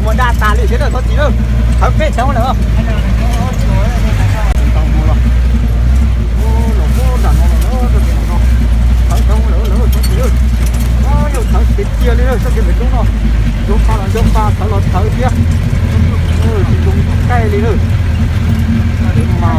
Ua daj tas li thiab na txhob txwv na. Thawv peb thawv lawm. Tau no los, los nram no los, thawv thawv lawm txhob txwv. Yog thawv tiag tiag li na, txoj kev pem roob no. Ncoo pa los ncoo pa, thawv los thawv thiab. Tsis zoo qaij li na. Mas li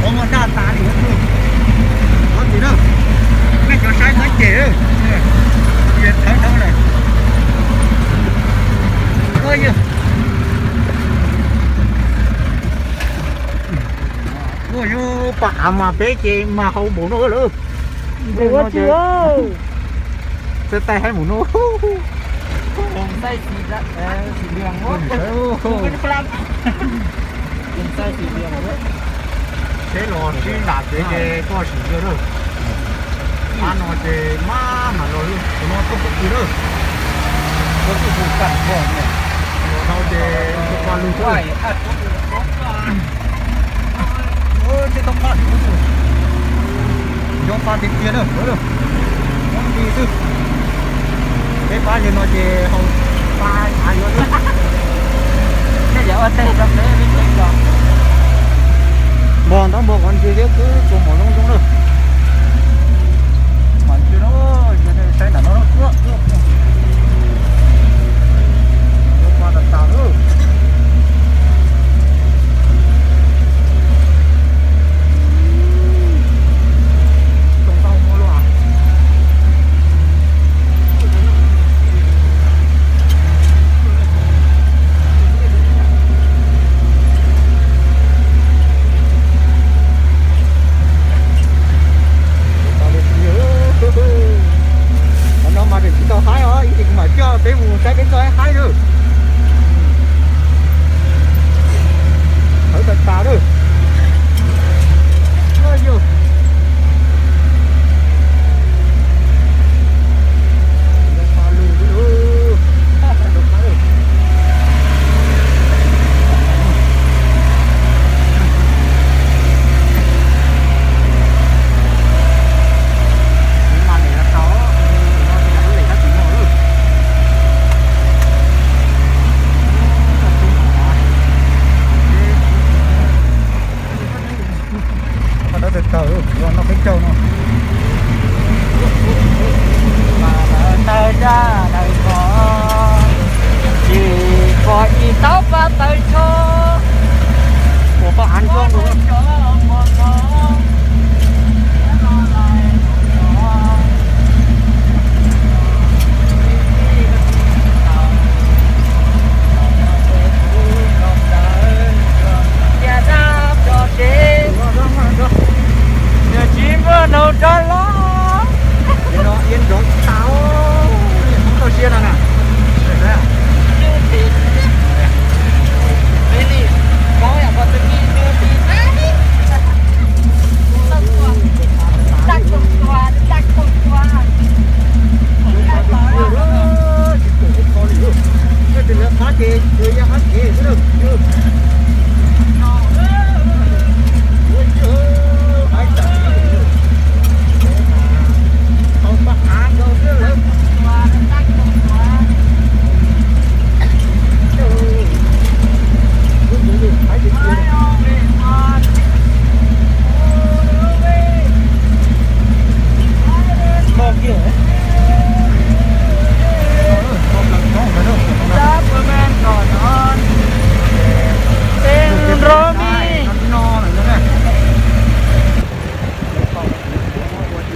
Ov mas daj tas li. Ov txiv na, nej cov saib txhob cem, thawv dhau lawm. Ua yog pab av mas peb ces mas hau npaum no lawm. Ua tsis, xav tais haib npaum no. Tsheb los sib nram kev ces koj sim ntsia na. Pab no ces maj mam los li, tus no tuaj pub kis na. Los dhau ces ua pa lug xwb. Tsis tau pab, nco pa tiag tiag na, muab nti xwb. Peb pab yawg no ces hau pa av yuav xwb. Npog ntab npog qhov ntsis thiab xwb, tsuas mom zoo zoo na. Mas ntsia no, saib nram no, ua pa tas tas lawm. Qhov no mas tseem tsis tau haib os, ib chim kuv mam coj peb mus saib peb txoj haib haib na. Thawv tas tas lawm. Qhov dawb tawg tawg, noj peb caug no. Tawg tag, tawg kos, tsis kos ib taub paj tawg tsho. Ua paj av nrog. Tsis muaj nug rov los. Tau siab no na.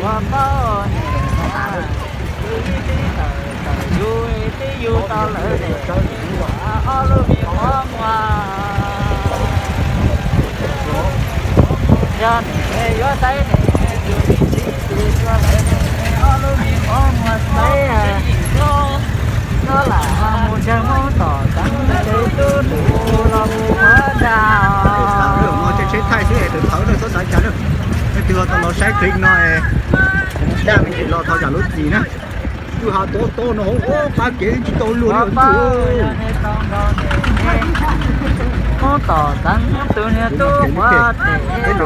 Ua pab ne, tawm yus tib yus tau lawm ne, ob lub me qhov muag. Yog ne yuav saib ne, yus tib tsis tsis tau lawm ne, ob lub me qhov muag saib. Koj lam mus ntsawg Hmoob tom tsev, tub nus los mus ua dab. Tsheb thaij xwb es tawv tawv na, txhob xav cas na. Leej twg ho tau los saib clip no es daj me ntsis los thov zam lub txim na. Kwj ha tob tob no hauv qab kev tsis tau luag li. Mus tom txeev tus niag tub quav tes, mus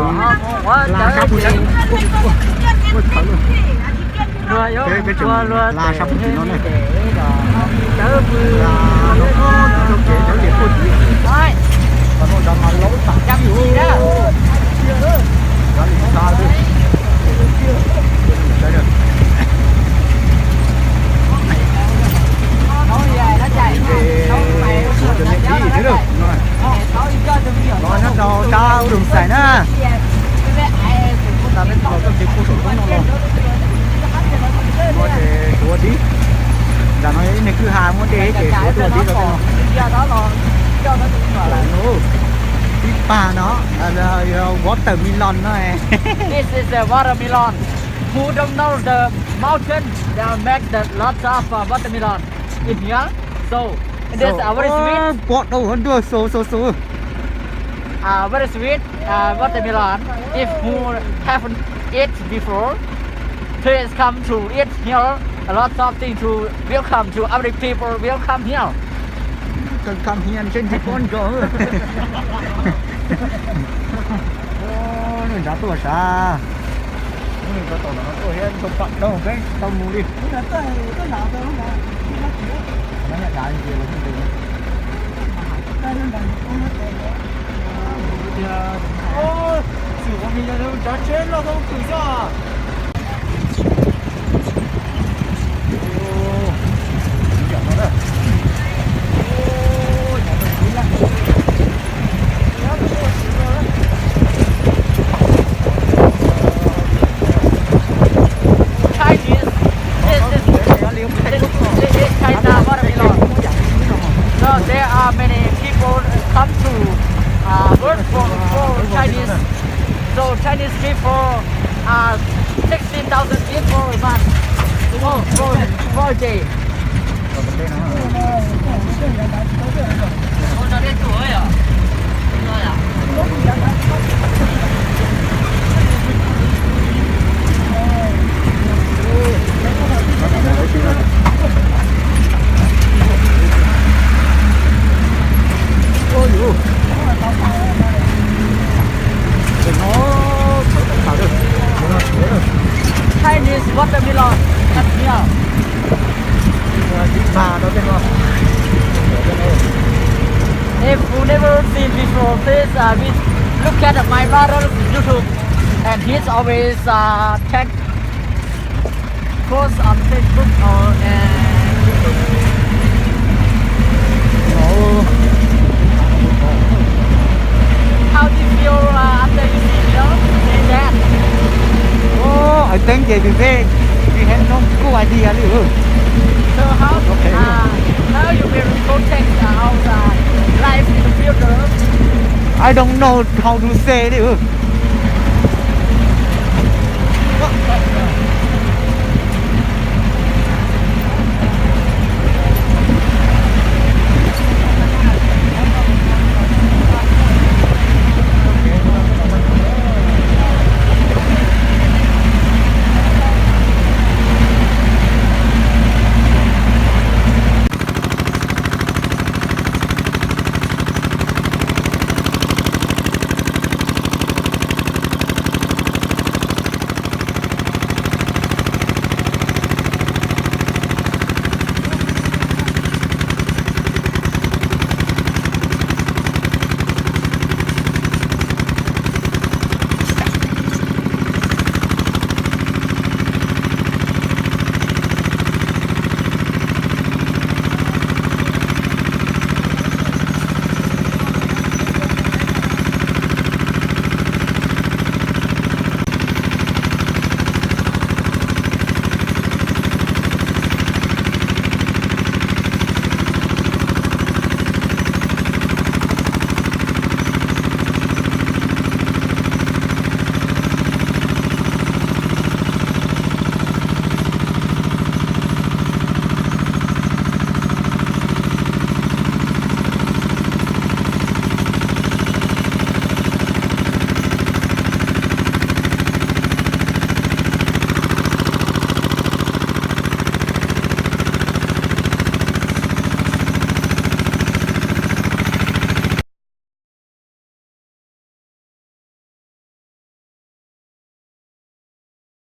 quav cawv ces luag yuav mus ua luag tes, cawv pw. Los nyob rau sab Ub Doos Xais na. Tab peb los txoj kev kuj saum roob no los, no ces suav dib. Nram no yog ib niag kwj ha muaj dej ces suav tuaj dib rau tej no. Tib pag no, watermelon no. This is a watermelon. Who don't know the mountain that make the lots of uh, watermelon in here? So it is uh, very sweet. Pom tau hov ntuag so so so. Uh, very sweet uh, watermelon. If who haven't eat before, please come to eat here. A lot of things to welcome to every people. Welcome here. Welcome here. Change phone go. Nws nrad tuaj sav. Nws tau tom no tuaj thiab, tau pam dau peb tsis tau mus li. Xwm ua mis yog tsav tsheb loj tau kws xwb. Chinese. This is, this is China watermelon. So there are many people come to uh, work for, for Chinese. So Chinese people are sixteen thousand people a month. Oh, for, for a day. Chinese watermelon. Ib pag rau tej no. If you never seen before, please uh, we look at my brother's YouTube, and he's always uh, take post on Facebook or uh, YouTube. How do you feel uh, after you see, you know, see that? Oh, I think they will be, we have no good idea. So how, okay. Uh, how you will protect uh, our uh, life in the future? I don't know how to say.